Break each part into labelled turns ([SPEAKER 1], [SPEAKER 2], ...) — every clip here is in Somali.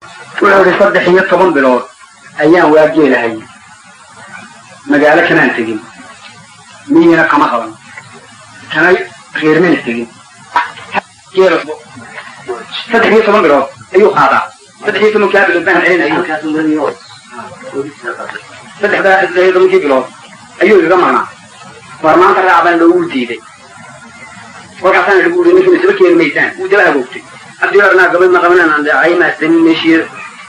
[SPEAKER 1] Wuxuu ihi, 13 bilood ayaan waa geelahay, magaalo kamaan tegin, miyina kama qaban, kana reermana tegin. Geela 13 bilood ayuu qaadaa. 13-kaa bilood baan celinayo. 13-kii bilood ayuu igaga maqnaa. War maanta raac baan loogu diiday. Kolkaasaana lagu uri, ninkii masaba keeni maysaan, wuu daba hagoogtay. Haddii arnaa gabay ma qabanan andacay maasanin meeshii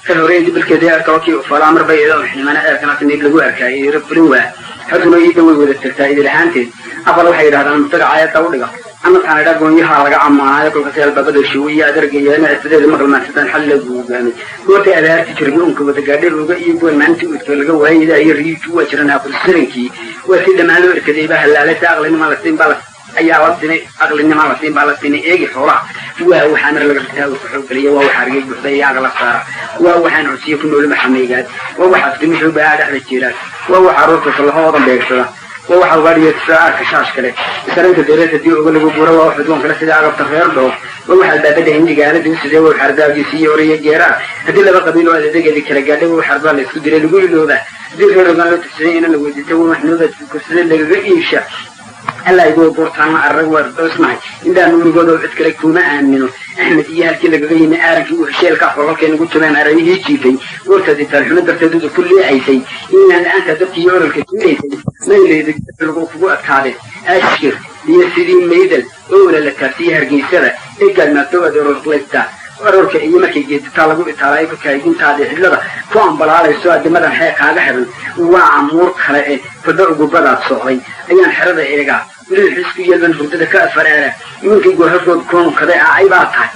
[SPEAKER 1] kan horey dibilkeeda arkawakii falaamar bay iyadoo ximana eerkana timiid lagu arkaayay fulin waa xortuna iida way wada tagtaa idil ahaanteed. Afar waxay yidhahdaan mutaga caayadda u dhiga ama waxaan idhaa goonyaha laga ammaanaayo. Kolkaas albaabada shuwiya adargayana cisbadeeda maqal maansadaan xal lagu hogaamay. Goortay abaarti jirbi unka wada gaadhay rooga iyo goon maalintii uudka laga waayay iyo riyuju waa jiran aqrisarankii waa si dhammaan loo erkaday baa halaalay. Aqlinima la siin baa la ayaa la sinay, aqlinima la siin baa la sinay. Eegi xoolaha waa waxaa mar laga ritaa uu xoog geliya, waa waxaa argay buuxda iyo aqla saara, waa waxaan codsiye ku nooli maxameygaad, waa waxaa aftimishu baa dhexda jiiraan, waa waxaa aroorta sallahoodan beegsada, waa waxaa ugaadhiyo arka shaash kale isarinta dowladda hadii oga lagu guura, waa wax udgoon kale sida agabta reer dhoof, waa waxa albaabada hindiga aalada u sidee, waa xardaagiisi iyo oraya geeraa. Haddii laba qabiil oo adeegeedii kala gaadhay, waa wax arbaa la isku diray lagu iloobaa. Haddii reer ogaan loo tirsaday inaan la weydiistay, waa wax noobad kursaday lagaga iibsha. Alla igu goortaama arag waar dhoosnahay indhaan nuurigooda cid kale kuma aamino. Axmed iyo halkii lagaga yimi aarankii uu hesheelka qolalkay nagu jabeen arayihii jiifay. Goortaadii taalxumo darteeduda ku leecaysay inaan la-aanta dadkii iyo ololka jiiraysay maylayda lagu kugu adkaadeen ashkir iyo sidii maydal oo la taabsiiye hargeysada egaad maagto aad ororlaysta aroorka iyo markay geeditaa lagu itaalaayo kolkaa gintaada cidlada ku ambalaalayso adimadan xee kaaga xiran waa amuur kale e fadho ugubadaad socday ayaan xerada eegaa weliba xisku yeelban hurdada ka afaraara nimankii gooharood koonkaday ay baa tahay.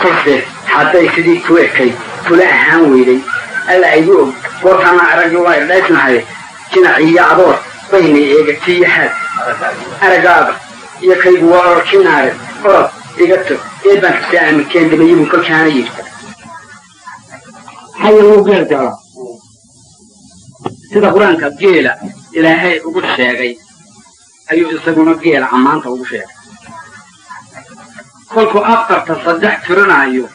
[SPEAKER 1] Kolse hadday sidii ku ekay kula ahaan weyday, Alla igu og goortaana araggi waa irdhaysnahay. Jinac iyo adoor baynay eegatiyo haad aragaaga iyo kaygu waa ororkinaare orod iga tog eed baan xusaa aaminkeen damayibuu kolkaana yidhi. Xaya wuu geel jeclaa. Sida Qur-aanka geela Ilaahay ugu sheegay ayuu isaguna geela ammaanta ugu sheegay. Kolkuu afarta saddex tirinaayo,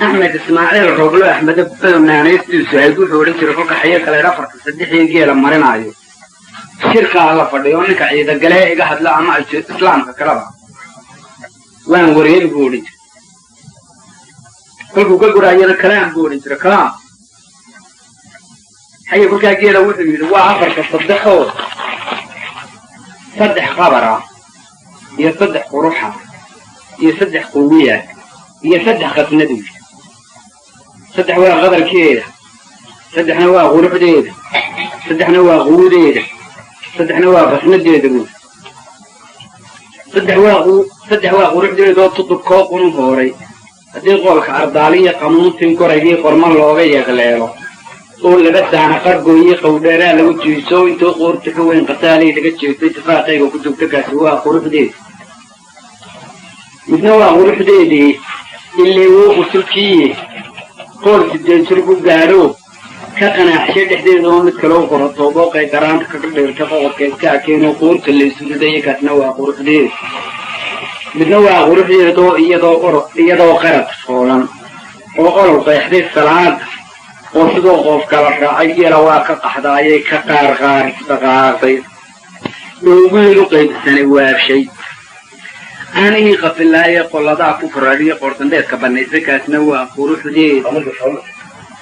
[SPEAKER 1] Axmed Ismaaciil Rooblo Axmedo naanaystiisu ahayd, wuxuu odhan jiray kolka xayo kale afarta saddexii geela marinaayo, shirkaa la fadhiyo ninka ciidagalee iga hadla ama islaamka kaleba waan wareeri buu odhan jiray. Kolkuu ka guraayana kalaam buu odhan jiray, kalaam xaya. Kolkaa geela wuxuu yidhi waa afarta saddexoo saddex qabara iyo saddex quruxa iyo saddex quwiya iyo saddex qasnadu. Saddex waa qadarkeeda, saddexna waa quruxdeeda, saddexna waa quwudeeda, saddexna waa qasnadeeda buuri. Saddex waa quruxdeedoo tutubkoo qunu hooray haddii qoolka ardaaliya qamuuntii goraygii qormo looga yeeqleelo oo laba saana qargooyi qowdheeraa lagu jiiso intuu qoorta ka weyn qasaalay laga jeesto itifaaqayga ku joogto, kaasi waa quruxdeeda. Midna waa quruxdeedii illee wuu qusulkiiye qool 8 jir ku gaadho ka qanaaxshay dhexdeeda oo mid kaloo qorotoobo qaydaraanta kaga dheerta qoqorka iska akeenoo qoorta la isu ridaya, kaasna waa quruxdeeda. Midna waa quruxdeedoo iyadoo qarad foolan oo olol qeexday salaada oo sidoo qoof kala raacay geela waa ka qaxdaayay ka qaarqaar dhaqaaqday dhoogiilu qaybsanay waabshay aanihii qafilaaye qoladaa ku koradhiyo qoordambeedka bannaysay, kaasna waa quruxdeeda.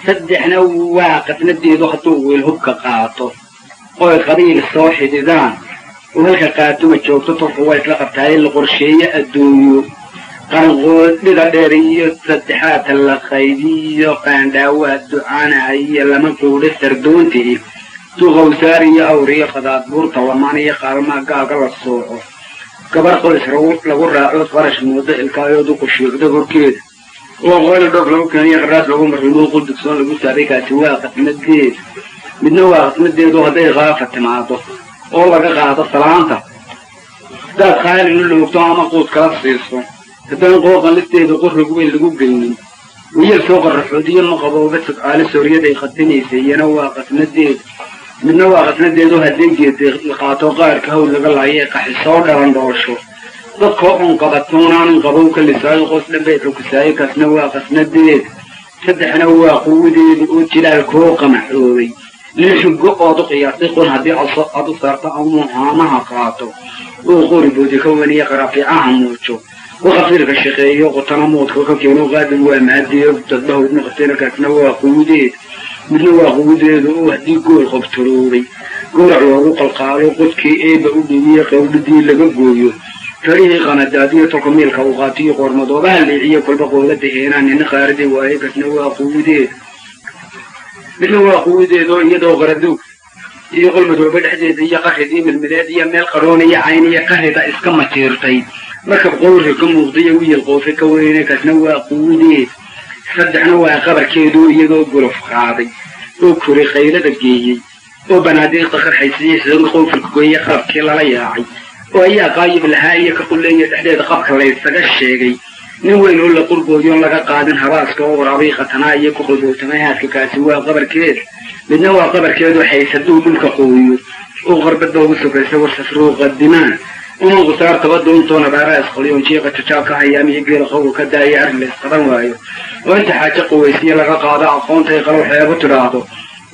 [SPEAKER 1] Saddexna waa qasnadeedu hadduu wiil hubka qaato oy qabiil soo xididaan oo halka qaatuma joogto tolku waa isla qabtaaye la qorsheeye adduunyo qaranqoodhida dheer iyo saddexaadta la qaybiyo qaandhaawaa ducaanaha iyo lama quudho sardoontii duqowsaar iyo awriyo qadaadbuurta lamaan iyo qaalmaa gaalka la sooco gabar qoys lagu raaco qarash moodo ilkaayoodu qushuucdo korkeeda oo qoyla dhoof lagu keeniyo qaraas lagu marrimo qudugsoon lagu saaray, kaasi waa qasnadeeda. Midna waa qasnadeedu hadday qaafa timaado oo laga qaado salaanta hadaad qaalin u loogto ama quud kala siiso haddaan qooqan lifteeda qorrig weyn lagu geynin wiyal soo qarraxoodiyo ma qabooba subcaale sooryaday qadinaysay, iyana waa qasnadeeda. Midna waa qasnadeedu haddii geedi qaato qaarka hawl laga laayo ee qaxi soo dhalan dhoosho Dadkoo on qabatoonaanan qabow ka lisaayo, qoos dhan bay xukusaayo, kaasna waa qasnadeeda. Saddexna waa quwadeeda oo jilaalkoo qamaxoobay, lixugo ood u qiyaastay qon haddii aad u saarto amuu haamaha qaato oo qori boodi ka waniya qaraafiicaha muujo oo qafiirka shaqeeyo, qotana moodka ka keeno, qaadan waa maadiyo dadbahowd noqotayna, kaasna waa quwadeeda. Midna waa quwadeeda oo haddii gool qobtoroobay gowrac loogu qalqaalo, qodkii eeba u dhiibiye qawdhidii laga gooyo, farihii qanadaadiyo tolka miilka uu qaatiyo, qoormadoobaha leeciyo, kolba qoolada heenaa nina qaaradii waaye, kasna waa quwadeeda. Midna waa quwadeedoo iyadoo qaraduug iyo qolmadooba dhexdeeda iyo qaridii milmileed iyo meel qadhoonaya cayn iyo qarida iska majiirtay, markab qowri ka muuqdayo wiil qoofe ka weyne, kasna waa quwadeeda. Saddexna waa qabarkeedu iyadoo golof qaaday oo kori qaylada geeyey oo banaadiiqda qarxaysiiyo sidoo qowfalka gooye qalabkii lala yaacay oo ayaa qaayib lahaa iyo ka qulleeya dhexdeeda qabka laysaga sheegay, nin weyn oo la qurgooyoon laga qaadin habaaska oo waraabay qatanaa iyo ku qalbowtamay haadka, kaasi waa qabarkeeda. Midna waa qabarkeedu xaysaduu dhulka qooyo oo qarbadba ugu sokaysa warsafruu qadimaan uma qusaartaba doontoona baara isqolyoon jiiqa jajaabka hayaamiyo geela qowga ka daaya arrin la isqaban waayo oo inta xaajo qaweysiya laga qaado aqoontay qalow xeebo tidhaahdo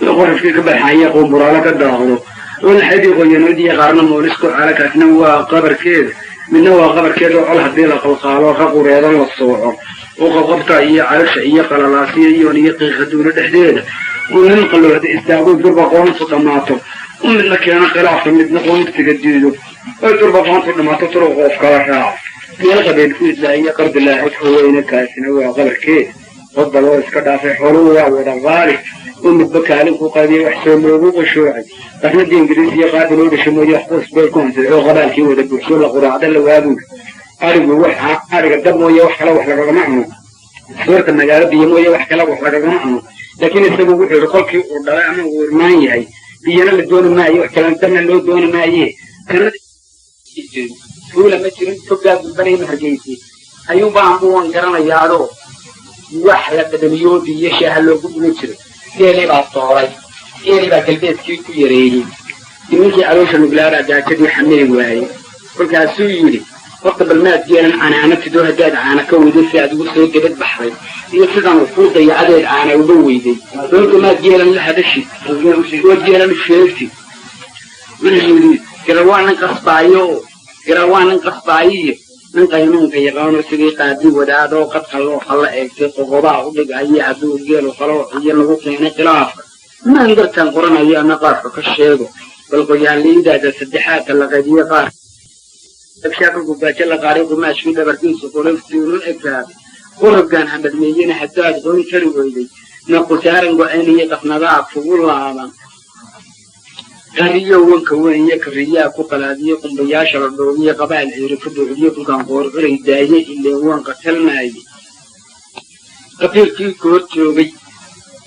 [SPEAKER 1] oo qorafkii ka baxaaya qowmburaalo ka daaqdo oo laxadii qoyanoodiyo qaarna moolisku cala, kaasna waa qabarkeeda. Midna waa qabarkeeda oo col haddii la qalqaalo raqureeda la sooco oo qabqabta iyo calosha iyo qalalaasiya iyoon iyo qiiqaduuno dhexdeeda uu nin qalooda istaago durba qoontu dhammaato u midna keeno khilaafka midna qoontiga diido oy durba qoontu dhammaato turuq qoof kala raaco meel qabeen ku idlaayo qardilaaxid haweyne, kaasina waa qabarkeeda. Qodba loo iska dhaafay xooluhu waa wada qaali oo midba kaalin ku qaadiyay wax soo loogu qashoocay qarnadii Ingiriis iyo qaadi loo dhashay mooye wax qoys beel ku hansaday oo qabaalkii wada buuxsoo la quraacda la waabuy arigu waxa ariga dab mooye wax kale wax lagagama cuno, suurta magaalo biyo mooye wax kale wax lagagama cuno. Laakiin isagu wuxuu yidhi kolkii uu dhalay ama uu irmaan yahay biyana la dooni maayo, wax kalena dabna loo dooni maaye. Tuula ma jirin togaa gulbanaya ma hargeysi ayuunbaan buwan garanayaadoo wax la dhadhamiyo biyo shaaha loogu dhiman jiray. Geelii baa sooray, geelii baa galbeedkii ku yareeyey, nimankii caloosha nuglaabaa gaajadii xamili waayey. Kolkaasuu yidhi horta bal maad geelan canaana tidoo haddaad caana ka weyday si aad ugu soo debad baxday iyo sidan kuu dayacadeed caana uga weyday, doonta maad geelan la hadashid ood geelan u sheegtid. Wuxuu yidhi gara waa nin qasbaayo, gara waa nin qasbaayiyo nin qaynuunka yaqaano sidii qaadi wadaadoo qadka looxa la eegtay qoqobaa u dhigaya hadduu geelu qalooxiyo lagu keenay khilaafka maan dartaan qoranayo ama qaarka ka sheego bal qoyaanliidaada saddexaadka la qaybiyo qaar abshaaka gubaajo la qaaray qumaashkii dhabarkiisu qoloftiinu ekaaday qorobkaan hamadmeeyena haddaad qoyn kari weyday ma qusaaran go-ayniyo qafnadaa kugu laaban qariyo wanka weyn iyo kariyaa ku qalaadiyo qumbayaasha la dhoobiyo qabaal ciiri ku buuxdiyo kulkaan qoor curay daaye ileen waan qatalmaaye qafiirkii ka hor joogay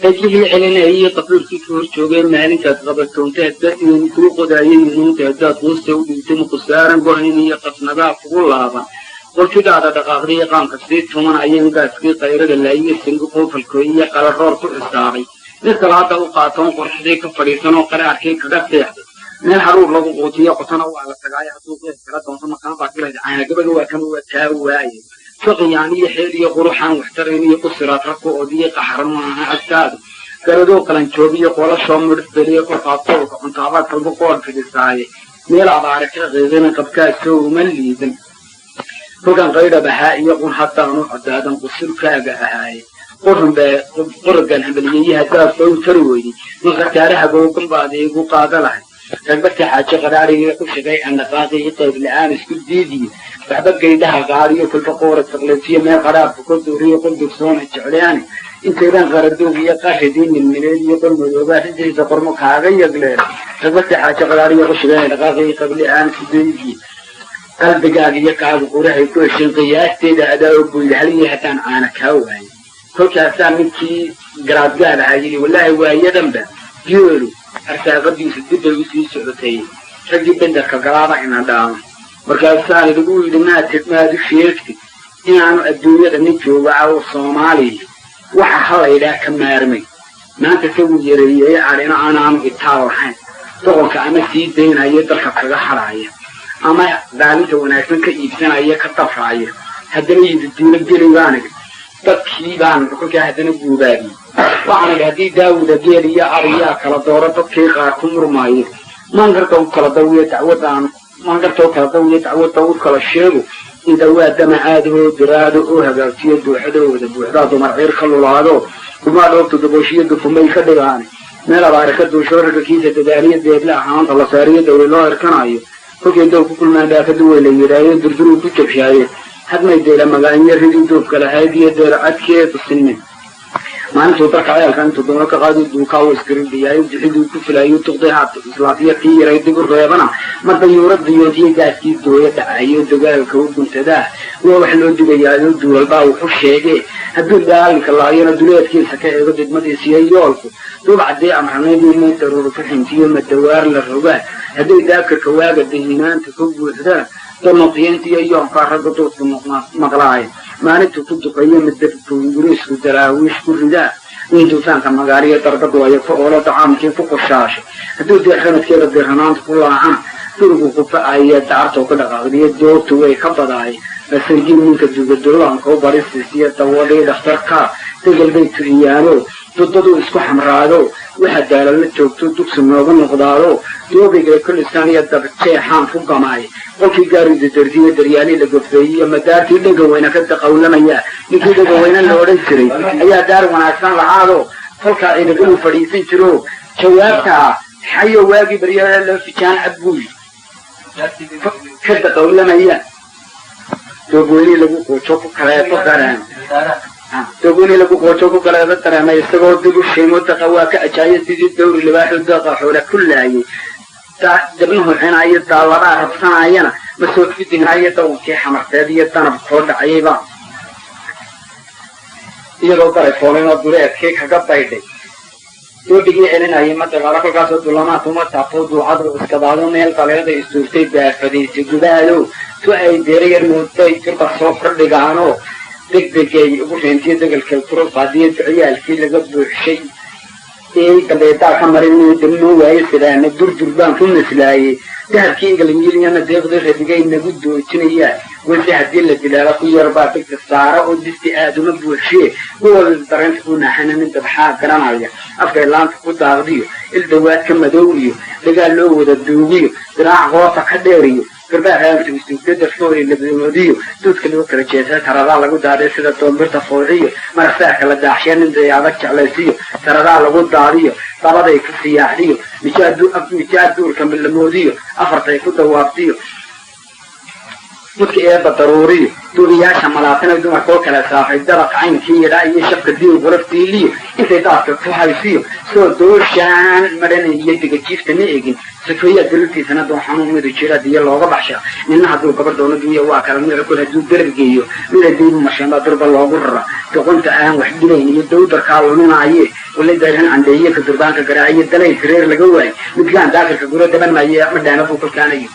[SPEAKER 1] qaylihii celinayay qafiirkii ka hor joogay maalintaad qabatoontay haddaad kuu qodaayay yunuunta haddaad quusta u dhigtay muqusaaran go-ayn iyo qafnadaa kugu laaban qolfidaada dhaqaaqdiyo qaanka sii tuman ayaan gaaskii qayrada laayiyo singi qoofalkooy iyo qalaroor ku xisaabay mid salaada u qaatoon qorxdii ka fadhiisanoo qaraarkii kaga seexday meel haruur lagu quutiyo qotona waa la tagaayo hadduu qeex kala doonto makaan baad filaysa caana gabaga waa kan waa taa waaye faqiyaan iyo xeel iyo quruxaan waxtarayn iyo qusiraad ragku odiyo qaxar maaha agtaadu garadoo qalanjoobiyo qolashoo midhif beliyo kolkaad qoolka cuntaabaad kalba qool fidhisaaye meel abaare ka qiiqina qabkaasoo uma liidan kolkaan qaydhab ahaa iyo qun haddaanu cadaadan qusulkaaga ahaaye qorobkaan hambalyeeye haddaad qoyn kari weyday ma khasaaraha googan baad iigu qaada lahay ragbata xaajo qaraarigii ku shigay andhaqaaqii qayb la-aan isku diidiye waxba geydhaha qaadiyo kolba qoora saqleetiyo meel qaraabka ka duuriyo qol dugsoona jeclaane intaydaan qaraduug iyo qaridii milmileed iyo qol madoobaa xidiisa qormo kaaga yagleen ragbata xaajo qaraariyo ku shigay andhaqaaqii qayb la-aan isku diidiye qalbigaaga iyo kaaga qurahay ku heshin qiyaasteeda adaa og buu yidhi haligii haddaan caana kaa waayay. Kolkaasaa ninkii garaadgaal ahaa yidhi wallaahi waayadanba geelu arsaaqadiisu dib bay usii socotay raggii benderka galaaba ina dhaamo. Markaasaan idigu yidhi maad u sheegtid inaanu adduunyada nin jooga oo Soomaaliya waxa halaydhaa ka maarmay maanta isagu yareeyey cadhina aanaanu itaal lahayn doqonka ama sii daynaya dalka kaga hadhaya Ama daalinta wanaagsan ka iibsanaya, ka dabraaya. Haddana yididiilo geli baaniga dadkii baan kolkaa haddana guubaabiyey. Waxaan idhi, haddii Daawuda geel iyo ariyaa kala dooro, dadkii qaar ku murmaayo, maangarta u kala dawiyo dacwadaan, maangarta u kala dawiyo dacwadda u kala sheego. Idawaa damacaadahoo diraado oo hagaagtiyo dooxadooda buuxdaa, dumar ciir ka lulaado, gumaa dhoobta dabooshiyo dufumay ka dhigaane, meel abaare ka duusho, ragga kiisa dadaaliyo, deeble ahaanta la saariyo, dawle loo erkanaayo, kolkay dow ku kulmaan baa ka duway la yidhaayo, durduruu ku jabshaaye, hadmay deela magaanyo ridii doobka lahayd iyo deela cadkeedu sinne. Maalintuu darka ceelka intuu doono ka qaadu duukaawo isgarindhiyaayo, duxiduu ku filaayo, duqday haata islaatiyo kii yaray dib u reebana, marba yuura diyoodiyo gaaskii dooya dhacayo, dagaalka u guntadaa waa wax loo digayaayo. Duulalbaa wuxu sheegee, hadduu daalinka laayona duleedkiisa ka eego didmadiisiyo yoolku duubcadii amranaydii may daruuro ku xintiyo madawaar la rogaa. Hadday daakirka waaga dahinaanta ku buuxdana, donoqyeyntiyo yoonkaa ragga duudku maqlaayo, maalintuu ku duqeeyo midabku Ingiriisku daraawiish ku ridaa, nin duufaanka magaaliyo darbadooya ku oolo, dacaamkii ku qushaashay. Hadduu deex ramadkeeda dirhanaanta ku laacana, durigu ku fa'aya, dacartoo ka dhaqaaqdiyo, doogtu way ka badaay. Basargii ninka dugadullaanka u barisiisiyo, dawadii dhakhtarka degal bay tu'iyaano, dudaduu isku xamraado, waxa daala la joogto, dugsi nooga noqdaado, doobigay kulisaan iyo dabjeexaan ku gamaay. Qolkii gaaridu dardiyo, daryaalii la gofeeyiyo, madaartii dhegaweyne ka daqawlamaya. Ninkii Dhegaweyne la odhan jiray ayaa daar wanaagsan lahaado, kolkaa ciidaguu fadhiisan jiro. Jawaabtaa xayo waagii baryaha loo fijaan cab buuyi ka daqawlamaya, doogweynii lagu qoojo ku kaleeto dareen, doogweynii lagu qoojo ku kaleeto dareemay, isagoo dib u shiimo daqa waa ka ajaayo, sidii dawri libaaxu daqa xoola ku laayay, dabnuhu xinaayo, daalladaa rabsanaayana masoo fidinaayo, dawankii xamarteed iyo danab koo dhacayayba, iyadoo daray foolinoo duleedkii kaga baydhay, doobigii celinayay ma dagaalo. Kolkaasoo dulamaad uma taabto, duucadu iskadaado, meel daleeda istuurtay baafadaysay gubaado, tu ay deera yar mooday durba soo kordhigaano, degdegay ugu reentiyo, degelka kurufaadiyo, duciyaalkii laga buuxshay ee dambeedaa ka marin dabnoo waaye, sidaana durdur baan ku maslaayey, dahabkii ingalinyiliyana deeqdii radigay nagu doojinayaa. Wase haddii la dilaala ku yarbaa degta saara oo disti aaduma buuxshee, gowal dareenta ku naaxana, nin dabxaa garanaya, afkay laanta ku daaqdiyo, il dawaad ka madow iyo dagaal loo wada duugiyo, diraac qoorta ka dheeriyo, garbaha raamtuugtugta, labamoodiyo, duudka lagu kala jeesaa, taradaa lagu daadiyo, sida doombirta foociyo, maraqsaarka la daaxshiya, nin dayaada jeclaysiyo, taradaa lagu daadiyo, dabaday ku siyaaxdiyo, mijaad duurka lamoodiyo, afartay ku dawaabtiyo, mudka eebba daruuriyo, duubiyaasha malaatana, dumarkoo kala saafay, dabaq caynkii yidhaa iyo shabka diin qoloftiiliyo, intay daadka ku haysiyo, soo dooshaan madhanaiyo degajiifta ma egin, sakoyaa daliltiisana dooxanuu midu jira diyo looga baxshaa. Nina hadduu gabar doono dunya waa kala nuuc, kol hadduu garab geeyo, mida daybu masheenbaa durba loogu rara, doqonta aan wax dhilayn iyo dawdarkaa luminaaye, wala daaran candheeye, ka durbaanka garaaciyo, dalayl reer laga waayo, midgaan daakirka guro daban maaye, ma dhaana buu kolkaanayo.